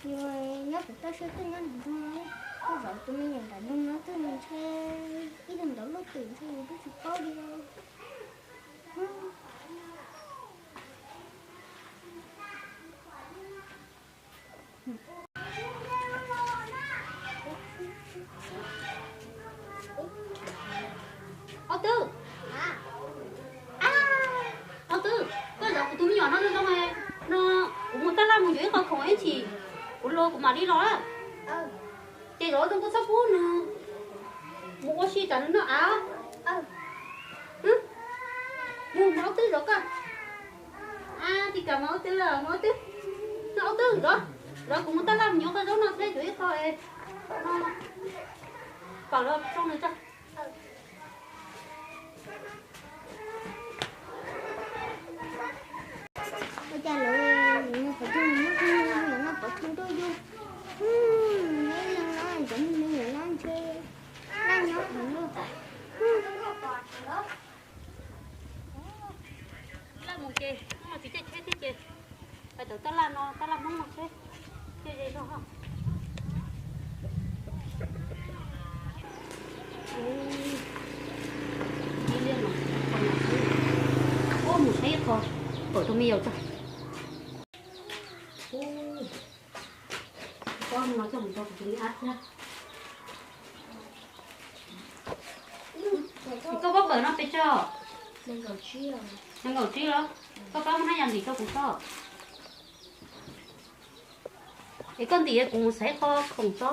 Yus nyob pem toj siab twb nyob nram nroog no, koj zov tus me nyuam nram nroog no twb ntshe ib tug ntawd luaj twm ntshe yus twb tsis paub li. Ob Tub, Ob Tub, koj zov kuv tus me nyuam no zoo zoo no, kuv mus taj laj mus yuav ib qho khoom ib chim, kuv los kuv mam li los. Ces zov zoo koj txhob pub nws mus ua si tsam nws noj av. Mus, mus Ob Tub zov koj. Tis kam mas Ob Tub, mas Ob Tub, no Ob Tub zov, zov kuv mus taj laj mus yuav qhov zaub no thiab yuav ib qho no pam los rau nws tso. Ua cas lawv mus qhov twg mus muab tus me nyuam no pov tseg ntuj yug. Nyob ib leeg no cov me nyuam no ntshe nyob nyob heev na. Laj mus ces mus tsis caij tsheb thiab ces pais tawm taj laj no, taj laj Hmoob no seb thiaj ze zog. Ib liaj no, ua mus saib ib qho, pom rau me yaus tag. Koj no coj mus rau kuv tus me ab thiab. Koj pob kawm no pes tsawg? Nees nkaum tsib los? Koj pab muab hnab yas ntim rau kuv tso. Es koj ntim kuv mus xaiv qho khoom tso.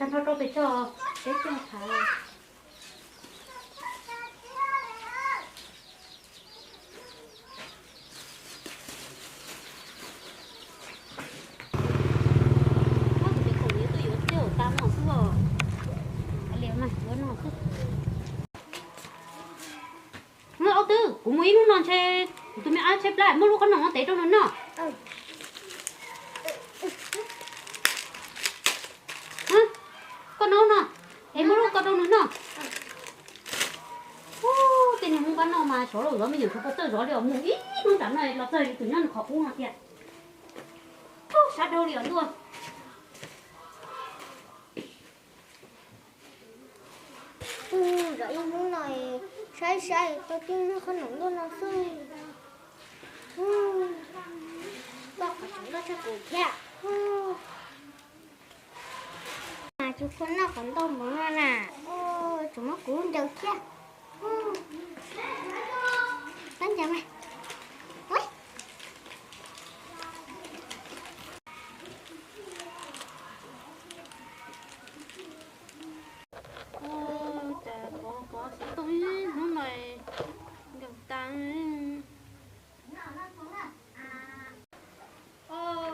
Tag nrho rau pes tsawg? Peb caug phav. Muab kuv cov khoom yuav tuaj yuav tej zaum tas no xwb os. Li mas yuav no xwb. Ob Tub, kuv mus ib hnub no ntshe kuv tus me ab tshaib plab, muab lub qhob noom no tev rau nws noj. Koj noj no, es muab lub ko rau nws noj. Ub, tej niag Hmoob pab noj mas xyov los zov me nyuam tsis tau txawj zov li os, mus ib hnub tam no los txog tus nyob nws qhov qub no tiag. Ub, sab dhau li os ntuj. Zov ib hnub no saib saib tau tib qhob noom ntuj no xwb. Koj qhov tseem noj tshaj kuv thiab. Mas tsis txhob noj qhov ntau npaum no na, tseem muab kuv ncaws thiab. Tab ncaws mas. Cas pov pov xov tooj ib hnub no nkeeg tas.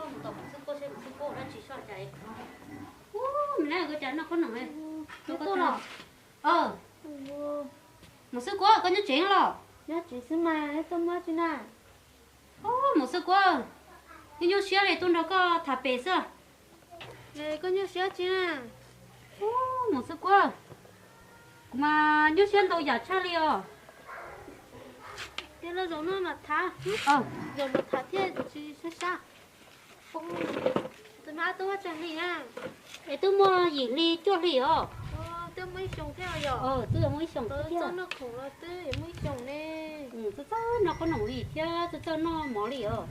Mus tom Mus Xwb Kuab seb Mus Xwb Kuab ua dab tsi soj cas. Ub, me nab, koj cas noj qhob noom li tuaj los? Mus Xwb Kuab, koj nyob tsev los? Nyob tsev xwb mas, tuaj muab tsi na? Ub, Mus Xwb Kuab, nyuaj nyuaj siab li tuaj nrog koj tham pem xwb. Koj nyuaj siab tsi na? Ub, Mus Xwb Kuab, kuv mas nyuaj siab ntau yam tshaj li os. Ces los zaum no mam tham, zaum no tham thiab tsis sab sab. Tus me ab tub muaj tsawg hli na? Es twb muaj yim hli cuaj hli os. Twb muaj ib xyoos thiab yom? Twb muaj ib xyoos thiab. Txawj noj khoom los twb muaj ib xyoos ne. Txawj txawj noj qhob noom li thiab txawj txawj noj mov li os.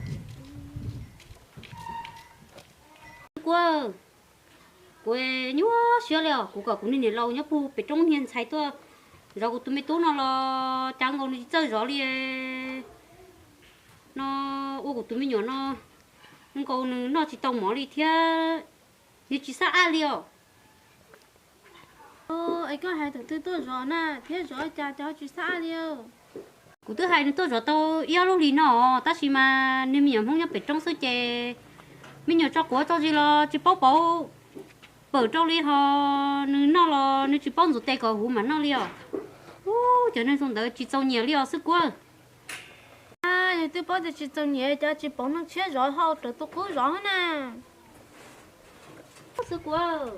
Kuab, kuv nyuaj siab li os, kuv kom kuv niag niam laus nyob puag pem roob niag ntxhais tuaj zov kuv tus me tub no los cas nkaus nws tsis txawj zov li. No ua kuv tus me nyuam no nkaus nws noj tsis tau mov li thiab, nws tsis xab ab li os. Es koj hais tus twg tuaj zov na thiab zov cas cas tsis xab ab li? Kuv twb hais nws tuaj zov tau ib ob lub hlis no, tab sis mas niag me nyuam Hmoob nyob pem roob xwb ces me nyuam tso quav tso zis los tsis paub pauv. Pawm rau li ho, nws noj los nws tsis paub ntxuav tes kom huv mam noj li os. Ub, cov neeg zoo ntawd tsis txaus nyiam li os xwb kuv. Yus twb paub tias tsis txaus nyiam cas tsis pauv neeg tshiab zov ho raws tus qub zov thiab na. Xwb kuv,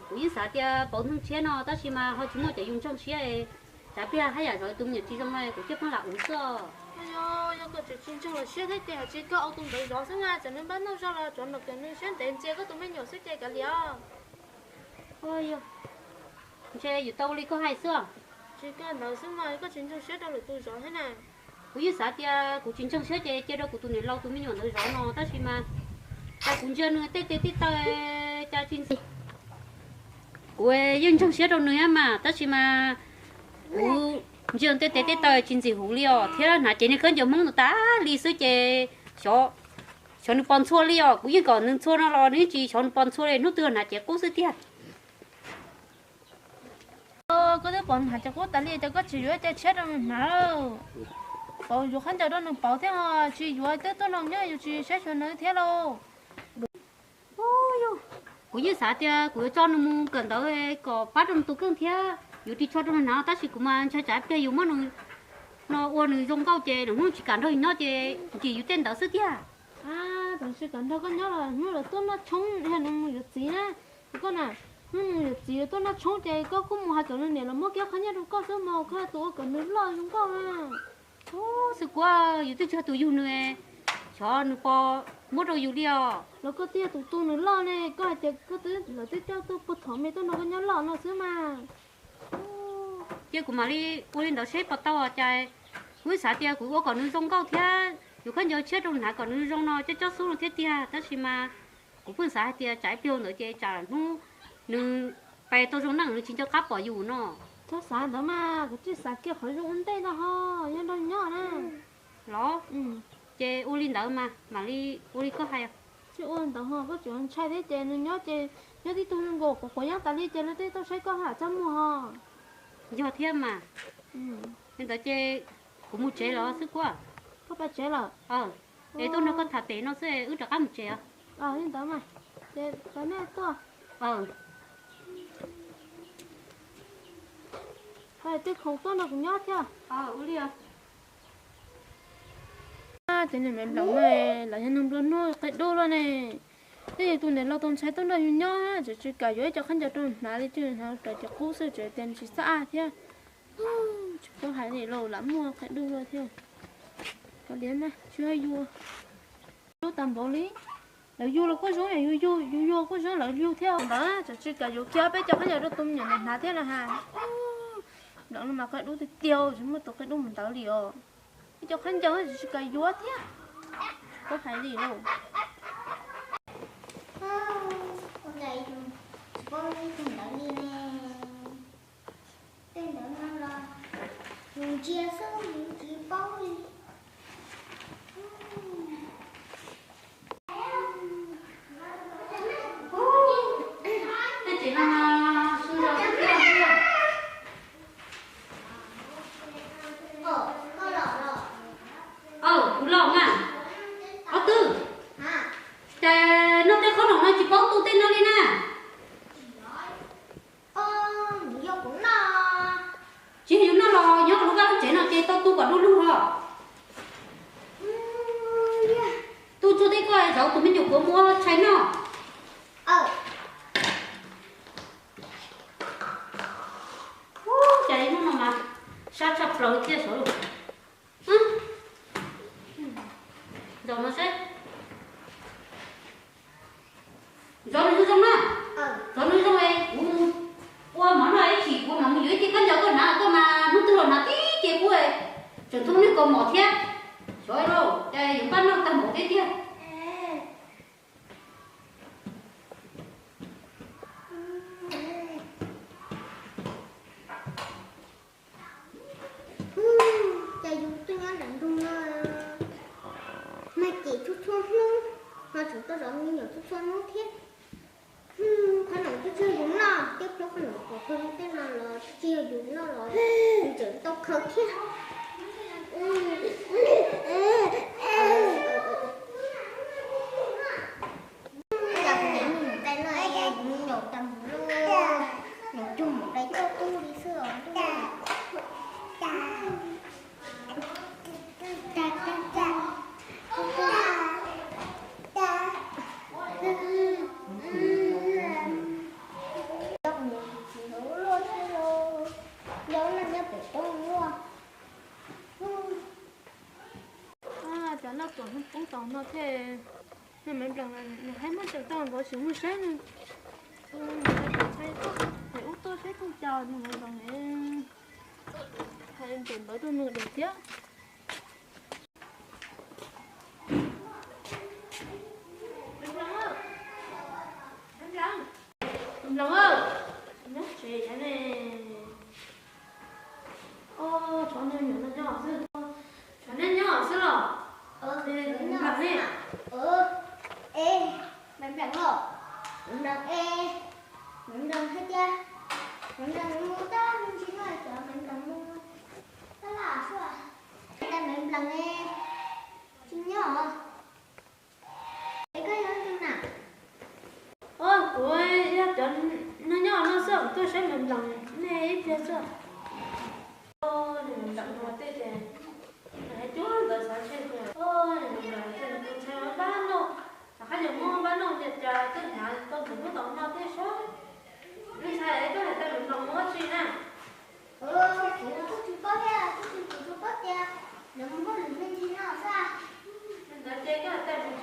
kuv yeej xav tias pauv neeg tshiab no tab sis mas ho tsis muaj cov yus ntseeg siab, tsav pliag haj yam zov tus me nyuam tsis zoo no kuv thiaj pheej lam uv xwb. Yog koj tseem tsis ntseeg lawv siab thiab ces hais tsis koj ua tus ntawd zov xwb na, txawm nws npaj noj zog los tsuav nws kom nws siab ntev ntxias koj tus me nyuam xwb ces kav liam. Ntshe yus tau li koj hais xwb. Tsis koj ntawd xwb mas koj tsis ntseeg siab rau lwm tus zov thiab na. Kuv yeej xav tias kuv tsis ntseeg siab ces cia rau kuv tus niam laus tus me nyuam ntawd zov no tab sis mas cas kuv ntsia nws tej tes tej taw cas tsis ntxim. Kuv yeej ntseeg siab rau nws mas tab sis mas kuv ntsia tej tes tej taw tsis ntxim huv li os thiab hnav cev niag khaub ncaws Hmoob ntawd tas li xwb ces xyov nws pos ntxhua li os. Kuv yeej kom nws ntxhua no los nws yeej tsis xyov nws pos ntxhua li, hnub twg hnav cev qub xwb tiag. Koj twb pom hnav cev qub tas li ces koj tsis yuav ib ce tshiab rau nws hnav lawm. Pauv yuav khaub ncaws rau nws pauv thiab ho tsis yuav twb tuaj nrog nyob yus tsis saib xyuas nws thiab lauj. Kuv yeej xav tias kuv yuav tso nws mus kawm ntawv kom pab rau nws tus kheej thiab yus ris tsho rau nws hnav tab sis kuv mas ntshai tsam pliag yus muab nws no ua nws zoo nkauj ces lwm hnub tsis kam nrog yus nyob ces nkim yus tej ntawd xwb tiag. Tam sim kam nrog koj nyob los hnub lawv tuaj noj tshoob yog nws mus yuav txiv na. Koj na, hnub nws yuav txiv tuaj noj tshoob ces koj kuj mus hais kom nws niam los muab kiag qhov nyiaj rau koj xwb mas koj tus ua kom nws loj zoo nkauj na. Xwb kuv, yus twb tsis yog tus yug nws, xyov nws pos muab rau yus li os. Los koj twb yog tus tu nws loj ne, koj hais tias koj twb, lawv twb coj tuaj puag thaum me tuaj nrog koj nyob loj no xwb mas. Cia kuv mam li ua li ntawd seb puas tau os. Cas kuv xav tias kuv ua kom nws zoo nkauj thiab yus khaub ncaws tshiab rau hnav kom nws zoo no coj cob xub no thiab tiag tab sis mas kuv pheej xav hais tias tsam ib pliag ntawd ces tsam hnub nws pais tau zoo neej nws tsis nco qab pom yus no. Txhob xav ntawd mas, kuv tsis xav kiag qhov zoo ua ntej no ho, nyob nrog nyob na. Los, ces ua li ntawd mas mam li ua li koj hais. Tsis ua ntawd ho koj tseem ntshai thiab ces nws nyob ces nyob tib tug zoo nkaus quav quav yeeb tas li ces lawv twb tau saib koj haj txaj muag ho. Yog thiab mas. Li ntawd ces kuv mus tsev los xwb kuv. Koj pais tsev lawm? Es tuaj nrog koj tham pem no xwb wb rov qab mus tsev os. Li ntawd mas, ces pab nej tuaj. Tej khoom tuaj nrog kuv nyob thiab. Ces niag me nplaum no los yog neeg nplua nuj qia dub luaj ne. Twb yog tus niam laus tus ntxhais tuaj nrog yus nyob tseem tsis kam yuav ib co khaub ncaws rau hnav li, ces hnav raws ces qub xwb tseem tias tsis txaj thiab. Tsis paub hais li lauj, lam muaj qia dub luaj thiab. Kav liam mas tsis yog yus lub tag npaum li. Lawv yug los kuj zoo yam yus yug, yus yug kuj zoo lawv yug thiab ntawd, tseem tsis kam yuav kiag peb co khaub ncaws rau tus me nyuam ntawd hnav thiab na has. Nplaum no mas qia dub tiag tiag, tsis muaj tus qia dub mus ntawd li os. Ib co khaub ncaws tseem tsis kam yuav thiab. Paub hais li lauj. Ua cas yus tsis paub ib tug ntawd li ne? Tej ntawd no los yus ntsia xwb yus tsis paub li. Tej tsev no su zog xwb tiag. Aw, kuv los mas. Ob tug, cas noj tej qhob noom no tsis paub tu tej no li na? Tsis yog yus noj los nyob hauv lub vaj lub tsev no ces tau tu kom du lug os. Tu tsuag teb koj zov tus me nyuam kuv muab tshais noj. Ub, cas hnub no mas sab tshaj plaws thiab sav. Zov no seb. Zov nws zoo zoo na. Zov nws zoo es kuv ua mov noj ib chim kuv mam mus yuav ib ce khaub ncaws koj hnav, koj mas hnub twg los hnav tib ce kuv tseem thoob nws kaus mom thiab. Xyov lauj, cas yuav npaj noj tag npaum thiab tiag. Cas yus tuaj nyob nram nroog no mas ces txhua txhua hnub, ho tseem tuaj zov me nyuam txhua txhua hnub thiab. Qhob noom twb tsis yog yus noj, tej qhob noom pom kawg tej no los tsis yog yus noj los yus tseem tau khaws thiab. Cas kuv niam mus tais no es yus me nyuam cas mus lawm. Tom hnub poob tau no thiaj, no Maiv Nplas nws hais muab tau tau nkaus tsis muaj saib no. Hais ub tuaj saib kooj cas no Maiv Nplas hais ntev npawv tuaj nws lawm thiab. Nplas, nyob tsev ne. Tsov no nyob xwb, tsov no nyob xwb los? Nplas ne? Es, Maiv Nplas los? Maiv Nplas es, Maiv Nplas hais tias Maiv Nplas mus tab mus ntsis no cov Maiv Nplas mus tab laj xwb. Cas Maiv Nplas ne tsis nyob? Es koj yog leej twg na? Os, kuv yog cov nyob nyob no xwb, kuv tuaj saib Maiv Nplas nej ib pliag xwb. Maiv Nplas no tej ces hais cuag ntawd xav ntshe tias, Maiv Nplas ces tus ntxhais ua npab noj, tom qab yog muab npab noj ces cas tej hnav tau ntawm hnub tom no thiab sab. Nej ntxhais, koj hais tias Maiv Nplas mus ua tsi na? Kuv twb tsis paub thiab, kuv twb tsis paub tias nws mus ua lwm hnub ntsis no xwb. Ntawd ces koj hais tias mus